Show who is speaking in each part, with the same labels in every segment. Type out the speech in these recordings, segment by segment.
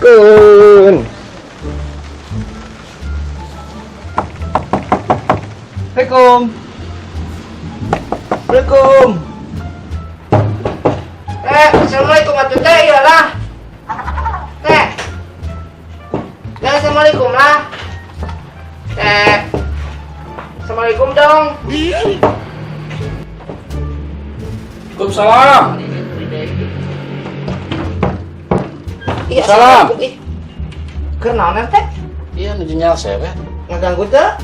Speaker 1: Keun. Assalamualaikum. Assalamualaikum. Eh, assalamualaikum atuh teh ya lah. Teh. Ya, assalamualaikum lah. Teh. Assalamualaikum dong.
Speaker 2: Waalaikumsalam.
Speaker 1: Iya,
Speaker 2: Salam.
Speaker 1: assalamualaikum, ih. Keur naon teh?
Speaker 2: Iya, nuju nyalse we.
Speaker 1: Ngaganggu teh?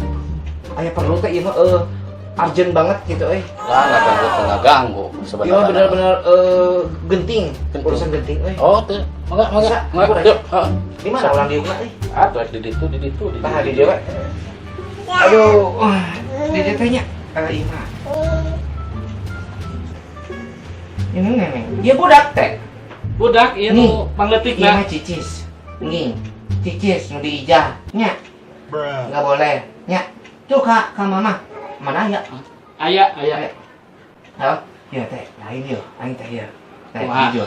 Speaker 1: Aya perlu teh ieu mah urgent banget gitu euy.
Speaker 2: Lah, ngaganggu teh ngaganggu
Speaker 1: Iya
Speaker 2: sebenarnya.
Speaker 1: Bener-bener genting,
Speaker 2: Genting.
Speaker 1: Urusan genting euy.
Speaker 2: Oh, teu. Mangga, mangga.
Speaker 1: Bisa,
Speaker 2: Mangga.
Speaker 1: kurang.
Speaker 2: Yuk, heeh.
Speaker 1: Di mana urang diukna euy?
Speaker 2: Ah, tuh di ditu, di ditu, di
Speaker 1: Tah di dieu we. Aduh, di dieu teh nya. Eh, ieu mah. Ini neneng. Ieu budak teh.
Speaker 2: Budak ieu
Speaker 1: Nih.
Speaker 2: nu pangleutikna.
Speaker 1: Ieu mah cicis. Nih, cicis nu diijah nya. Enggak boleh. Nya. Tuh ka mama. Mana ya?
Speaker 2: Aya, aya.
Speaker 1: Halo? Ya teh, lain yo, aing teh ya. Teh
Speaker 2: Kumaha?
Speaker 1: jujur.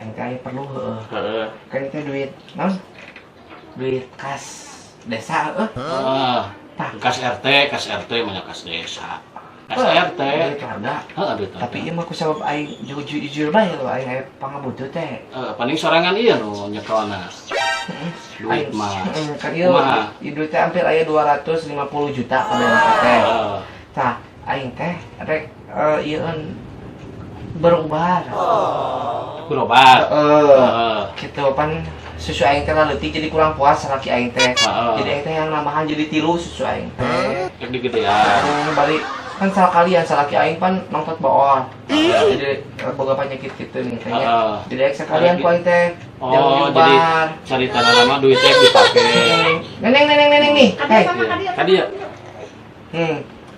Speaker 1: Aing teh aya perlu heueuh.
Speaker 2: Heeh.
Speaker 1: Kan itu duit, naon? Duit kas desa heueuh.
Speaker 2: Heeh.
Speaker 1: Tah.
Speaker 2: Kas RT mah kas desa. Kas RT.
Speaker 1: Duit warga.
Speaker 2: Heeh, duit warga.
Speaker 1: Tapi ieu mah ku sabab aing jujur jujur bae lho aing aya pangabutuh teh.
Speaker 2: Eh, paling sorangan ieu nu nyekelna. Duit
Speaker 1: Aing-
Speaker 2: mah.
Speaker 1: Heeh, kan ieu
Speaker 2: Kumaha?
Speaker 1: Ieu duit teh hampir aya 250 juta kabeh teh.
Speaker 2: Heeh.
Speaker 1: Tah, aing teh rek ieu berobat.
Speaker 2: Berobat.
Speaker 1: Heeh.
Speaker 2: Heeh.
Speaker 1: Gitu pan susu aing teh leutik jadi kurang puas salaki aing teh.
Speaker 2: Heeh.
Speaker 1: Jadi aing teh yang nambahan jadi tilu susu aing teh.
Speaker 2: Rek digedean.
Speaker 1: Balik kan salah kalian salaki aing pan nongtot bool. Jadi boga penyakit gitu nih kayaknya.
Speaker 2: Heeh.
Speaker 1: Jadi aing sekalian ku aing teh.
Speaker 2: Oh, jadi cari tanah nama duitnya dipake.
Speaker 1: Neneng neneng neneng nih. Hei.
Speaker 2: Tadi ya.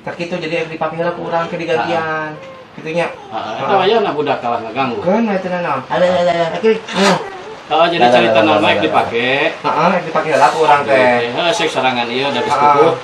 Speaker 1: Tak gitu jadi aing dipake heula ku urang ke digantian. Gitunya.
Speaker 2: Heeh, eta wayahna budak kalah ngaganggu.
Speaker 1: Keun we teh naon. Ada ada ada.
Speaker 2: Heeh, jadi cari tanah mah dipake.
Speaker 1: Heeh, rek dipake heula ku urang teh.
Speaker 2: Heeh, sek sorangan ieu da geus
Speaker 1: Heeh.
Speaker 2: tutup.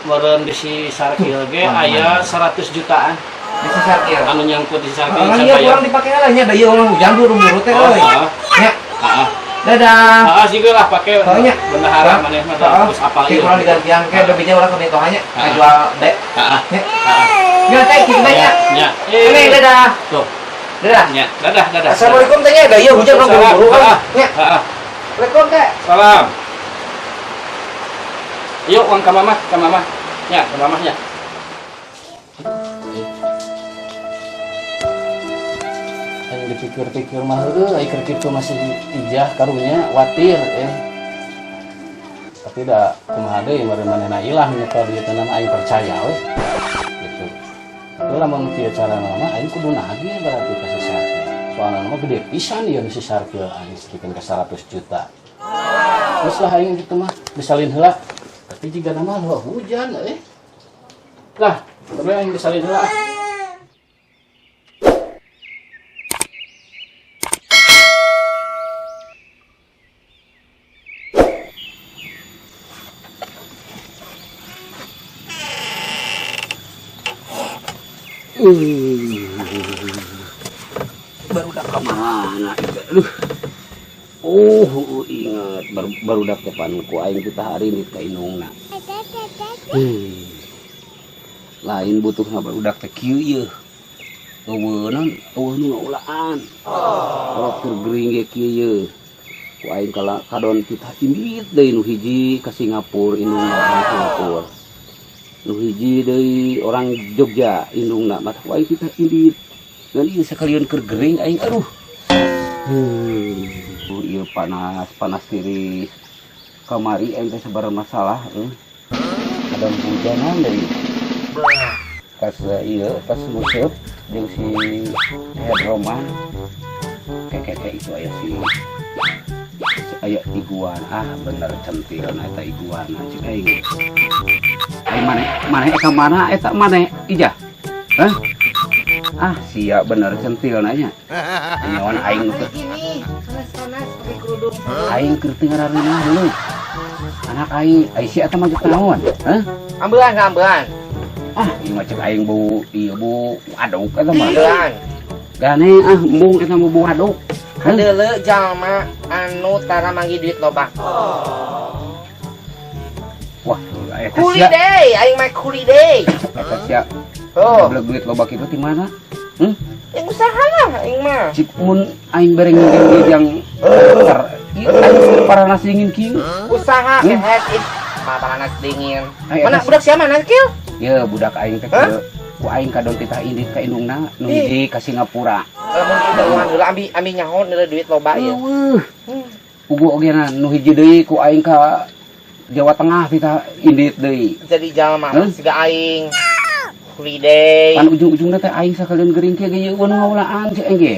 Speaker 2: Meureun di si Sarkil ge aya 100 jutaan
Speaker 1: Di si Sarkil.
Speaker 2: Anu nyangkut di Sarkil
Speaker 1: Heeh,
Speaker 2: can
Speaker 1: iya
Speaker 2: bayar.
Speaker 1: kurang dipake heula nya da ieu urang hujan buru-buru teh
Speaker 2: Oh,
Speaker 1: euy.
Speaker 2: heeh.
Speaker 1: Nya.
Speaker 2: Heeh.
Speaker 1: Dadah.
Speaker 2: Heeh, sih lah pake
Speaker 1: Heeh, nya.
Speaker 2: Bendahara maneh mah da geus apal
Speaker 1: Kayak
Speaker 2: ieu.
Speaker 1: kurang digantian kayak lebihnya urang ke mitohanya
Speaker 2: Heeh.
Speaker 1: ngajual B.
Speaker 2: Heeh.
Speaker 1: Nya.
Speaker 2: Heeh.
Speaker 1: Nya teh kitu teh nya.
Speaker 2: Nya.
Speaker 1: Ini dadah.
Speaker 2: Tuh,
Speaker 1: Dadah.
Speaker 2: nya. Dadah, dadah.
Speaker 1: Assalamualaikum teh nya, da ieu hujan urang buru-buru euy.
Speaker 2: Heeh.
Speaker 1: Nya.
Speaker 2: Heeh.
Speaker 1: Assalamualaikum teh.
Speaker 2: Salam. Yuk, uang ke mama, ke mama. Ya, ke mamahnya. Yang dipikir-pikir mah heueuh, ai keur kitu masih ijah karunya watir eh. Tapi da kumaha deui meureun manehna ilang nyekel duit mah aing percaya we. Gitu. Tapi lamun kieu carana mah aing kudu nagih berarti ka si Sarkil. Soalna mah gede pisan ieu si Sarkil aing sedikeun ka 100 juta. Terus lah aing gitu mah disalin heula. Tapi jika nama lu hujan eh. Lah, tapi aing disalin heula. Ah.
Speaker 3: Barudak kemana itu? Aduh. Oh, ingat baru barudak depan ku aing kita hari ini ka indungna. Lain butuhna barudak teh kieu ieu. Eueuh naon, eueuh nu ngaulaan. Kalau keur gering ge kieu ieu. Ku aing kala kadon kita indit deui nu hiji ka Singapura indungna orang Singapura. Nu hiji deui orang Jogja indungna mata ku aing kita indit. Ngan ieu sakalian keur gering aing aduh. Ieu panas, panas tiris. Kamari aing teh sabaraha masalah euy. Kadang hujanan deui. Pas ieu pas nguseup jeung si Head Roman. Keke itu aya si aya iguana. Ah bener centil eta iguana cek aing. Aing maneh maneh ka mana eta maneh ijah? Hah? Ah sia bener centil nanya. Nyawan aing teh.
Speaker 1: Gini, panas-panas pakai kerudung.
Speaker 3: Aing keur teu ngarareunah dulu. Anak aing, ai sia eta mah jeung naon? Hah?
Speaker 1: Ambelan, ambelan.
Speaker 3: Ah, ieu mah cek aing bau ieu bau waduk eta mah.
Speaker 1: Ambelan.
Speaker 3: Gane ah embung eta mah bau waduk.
Speaker 1: Kadeuleu jalma anu tara manggih duit loba.
Speaker 3: Wah, eta sia.
Speaker 1: Holiday, aing mah holiday.
Speaker 3: Eta sia.
Speaker 1: Oh,
Speaker 3: Goblok duit loba kitu ti mana?
Speaker 1: Yang usaha lah aing mah.
Speaker 3: Cik mun aing bere nginjem duit yang ter ieu aing paranas dingin kieu.
Speaker 1: Usaha kehet ih. Panas dingin.
Speaker 3: Ay,
Speaker 1: Mana
Speaker 3: eta
Speaker 1: budak siapa mana kieu?
Speaker 3: Ye budak aing teh
Speaker 1: Hah?
Speaker 3: kieu. Ku aing kadon titah indit ka indungna nu hiji ka Singapura.
Speaker 1: Lamun kita uang heula ambi ambi nyaho nilai duit loba ieu.
Speaker 3: Eueuh. Puguh oge na nu hiji deui ku aing ka Jawa Tengah titah indit deui.
Speaker 1: Jadi jalma
Speaker 3: Hah?
Speaker 1: Siga aing. Holiday.
Speaker 3: Pan ujung-ujungna teh aing sakalian gering kieu ge eueuh nu ngaulaan cek aing ge.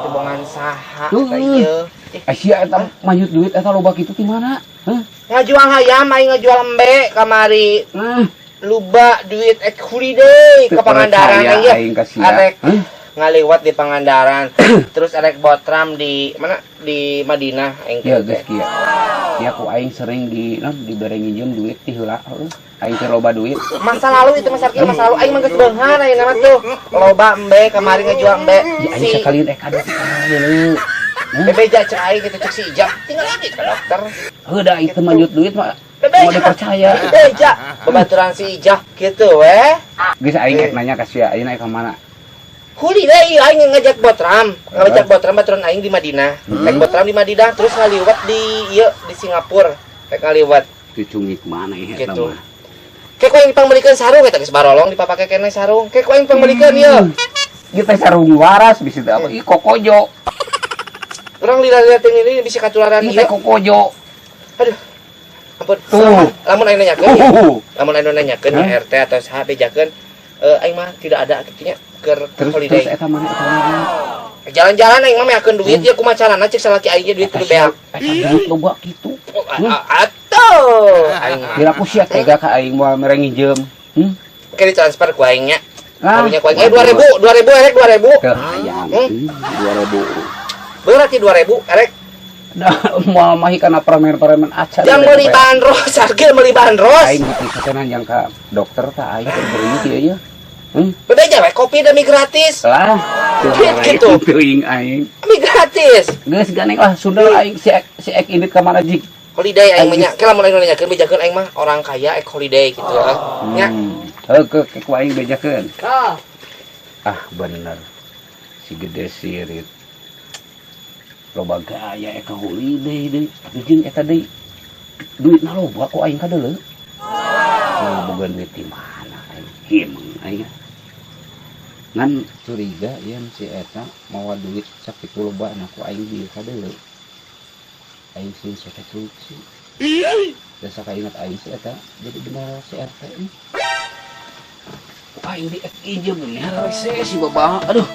Speaker 1: Tebongan saha
Speaker 3: Tuh.
Speaker 1: eta ieu. Ih,
Speaker 3: Eh sia eta manyut duit eta loba kitu ti mana? Hah?
Speaker 1: Ngajual hayam aing ngajual embe kamari.
Speaker 3: Nah,
Speaker 1: Luba duit ek holiday
Speaker 3: teu
Speaker 1: ke Pangandaran
Speaker 3: percaya
Speaker 1: aing ye.
Speaker 3: aing ka sia.
Speaker 1: Arek
Speaker 3: Hah?
Speaker 1: Ngaliwat di Pangandaran. Terus arek botram di mana, di Madinah aing
Speaker 3: Ya
Speaker 1: teh.
Speaker 3: Geus kieu. Ya ku aing sering di non dibere nginjem duit ti heula heuh. Aing teh loba duit.
Speaker 1: Masa lalu itu Mas Sarki, masa lalu aing mah geus beunghar ayeuna mah tuh. Loba embe kamari ngajual embe.
Speaker 3: Ya aing
Speaker 1: Si
Speaker 3: sakalian eh ka dokter deuleu. Hah?
Speaker 1: Bebeja cek aing gitu cek si Ijab tinggal ini ke dokter.
Speaker 3: Heuh da aing teh manyut duit mah
Speaker 1: Bebeja.
Speaker 3: mau dipercaya.
Speaker 1: Bebeja babaturan si Ijah gitu weh.
Speaker 3: Geus aing ek nanya ka sia, ayeuna ka mana?
Speaker 1: Holiday aing ngajak botram, ngajak botram baturan aing di Madinah. Rek botram di Madinah terus ngaliwat di ieu di Singapura. Rek ngaliwat
Speaker 3: Cucungik mana ieu eta
Speaker 1: gitu.
Speaker 3: mah?
Speaker 1: Kayak ku aing dipangmeulikeun sarung eta geus barolong dipapake keneh sarung. Kayak ku aing pangmeulikeun ieu.
Speaker 3: Ieu teh sarung waras bisa teh apa? Ih kokojo.
Speaker 1: Urang lila-lila teh ini bisa katularan
Speaker 3: Ieu
Speaker 1: ieu.
Speaker 3: teh kokojo.
Speaker 1: Aduh. Ampun.
Speaker 3: Tuh.
Speaker 1: Lamun aing nanyakeun ya. Lamun aing nanyakeun
Speaker 3: Hah?
Speaker 1: ya RT atau saha bejakeun aing mah tidak ada kitu nya keur
Speaker 3: Terus
Speaker 1: holiday.
Speaker 3: terus eta mana eta mana?
Speaker 1: Jalan-jalan aing mah meakeun duit ya kumaha carana cek salaki aing ge duit kudu beak.
Speaker 3: Eta duit loba kitu.
Speaker 1: Oh, atuh aing mah.
Speaker 3: Kira ku sia tega ka aing moal mere nginjem. Hmm?
Speaker 1: Oke ditransfer ku aing nya.
Speaker 3: Ah,
Speaker 1: Karunya ku aing. Eh 2000, 2000 erek 2000.
Speaker 3: Teu hayang.
Speaker 1: Hmm?
Speaker 3: 2000.
Speaker 1: Berarti 2000 erek.
Speaker 3: Dah moal mahi kana premen-premen acan.
Speaker 1: Yang beli bandros, Sarkil beli bandros.
Speaker 3: Aing diperiksakeun yang ka dokter tah aing keur beri kieu nya. Hmm?
Speaker 1: Bebeja we kopi demi gratis.
Speaker 3: Lah,
Speaker 1: Duit gitu.
Speaker 3: Teuing aing.
Speaker 1: Demi gratis.
Speaker 3: Geus ganeng lah sundel aing si ek, si ek indit ka mana jik.
Speaker 1: Holiday aing mah nya. Ke lamun aing nanyakeun bejakeun aing mah orang kaya ek holiday gitu ah. Nya.
Speaker 3: Heuh ke ku aing bejakeun.
Speaker 1: Ah.
Speaker 3: Ah bener. Si gede sirit. Loba gaya eka holiday deui. Tapi jeung eta deui duitna loba ku aing kadeuleu. Nah, boga duit di mana aing? Himeng aing. Ngan curiga yen si eta mawa duit sakitu loba na ku aing dieu kadeuleu. Aing sieun si eta korupsi. Da sakaingat aing si eta jadi bener si RT ini. Aing di injem nih, si babah. Aduh.